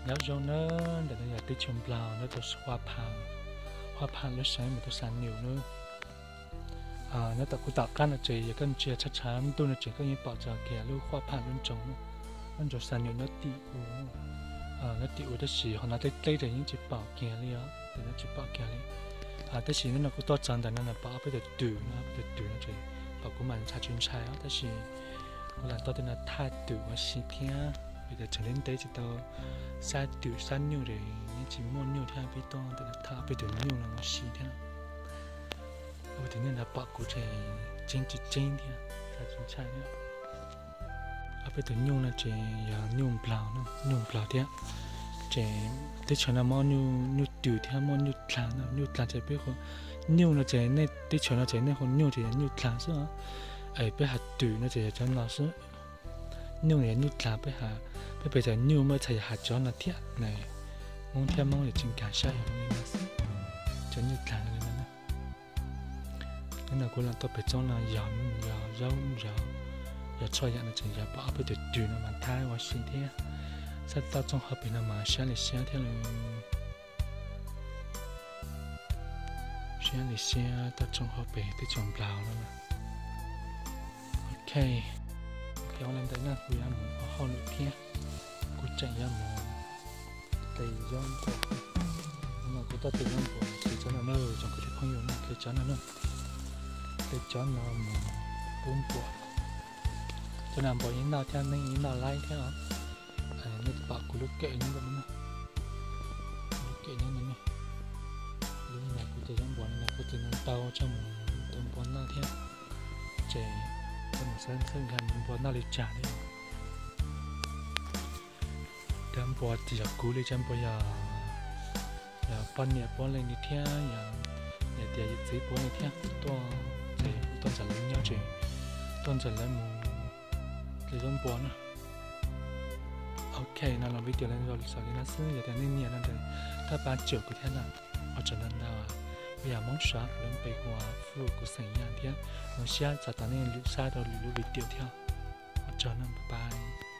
Nyob zoo na, ntawm no yog teb chaws Nplog nyob rau Huaj Phaj, Huaj Phaj lub seev mus rau Xas Nyum na. Nyob tom kuv tom qab no ces yog koj ntsia tshav tshav ntuj no ces koj yeej pom txog kiag lub Huaj Phaj lub nroog, lub nroog Xas Nyum nyob tim u, nyob tim u tab sis ho no deb deb ces yeej tsis pom kiag li os, ces yeej tsis pom kiag li. Tab sis hnub no kuv tuaj txog ntawm no pom ob peb tus twm no, ob peb tus twm no ces pom kuv mas ntshai tsis ntshai os, tab sis kuv lam tuaj tej no thaj twm ua si thiab, vim tias tseem ntev ntev tsis tau xab twm xab nyuj es yeej tsis muaj nyuj thiab, peb tuaj ntawm no thaj ob peb tus nyuj no ua si thiab. Ob peb tus nyuj no pom kuv ces tseeb tsis tseeb thiab, ntshai tsis ntshai thiab. Ob peb tus nyuj no ces yog nyuj Nplog, nyuj Nplog thiab. Ces teb chaws no muaj nyuj twm thiab muaj nyuj dlaag no, nyuj dlaag ces peb, nyuj no ces nej teb chaws no ces nej hu nyuj ces yog nyuj dlaag xwb, es peb has twm no ces yog cov no xwb. Nyuj yog nyuj dlaag, peb, peb pes tas nyuj muaj ib txhia yog has cov no thiab na. Hmoob thiab Hmoob yog tsis nkag siab yog li no xwb, cov nyuj dlaag li no. Hnub no kuv los tuaj pem txoob no yog, yog zaub, yog, yog txhua yam no ces yog pom ob peb tus twm no mas thab ua si thiab. Saib toj roob hauv pes no mas siab li siab thiab li. Siab li siab toj roob hauv pes teb chaws Nplog no na. Ok, ua li ntawd na kuv yuav mus ua hauj lwm thiab, kuv tseem yuav mus tes zaub npua. Hnub no kuv tuaj tes zaub npua, tes cov no na, tsoom kwv tij phooj ywg na, tes cov no na, tes cov no mus pub npua. Cov no npua yeej noj thiab, neeg yeej noj laib thiab os. Nej pom kuv lub kawm nyob ntawm no, lub kawm nyob ntawm no, lub no kuv tes zaub npua no kuv tes no tau tsam mus tua npua noj thiab. Ces kuv mus xeeb xeeb nkag npua noj li cas thiab. Cov npua tsis yog kuv li, cov npua yog, yog poj niam puav leej li thiab, yog, yog tias yawm txiv puav leej thiab. Kuv tuaj ces kuv tuaj nrog lawv nyob ces tuaj nrog lawv mus tes zaub npua na. Ok, no los video los xaus li no xwb, yog tias nej nyiam no ces thov pab tsom kuv thiab na. Ua tsaug ntau ntau, kuv yog Hmoob Suav, lub npe hu ua Fuj, kuv xeem Yaj thiab. Zoo siab txog tau nej lwm sab rau lwm lub video thiab. Ua tsaug na, bye bye.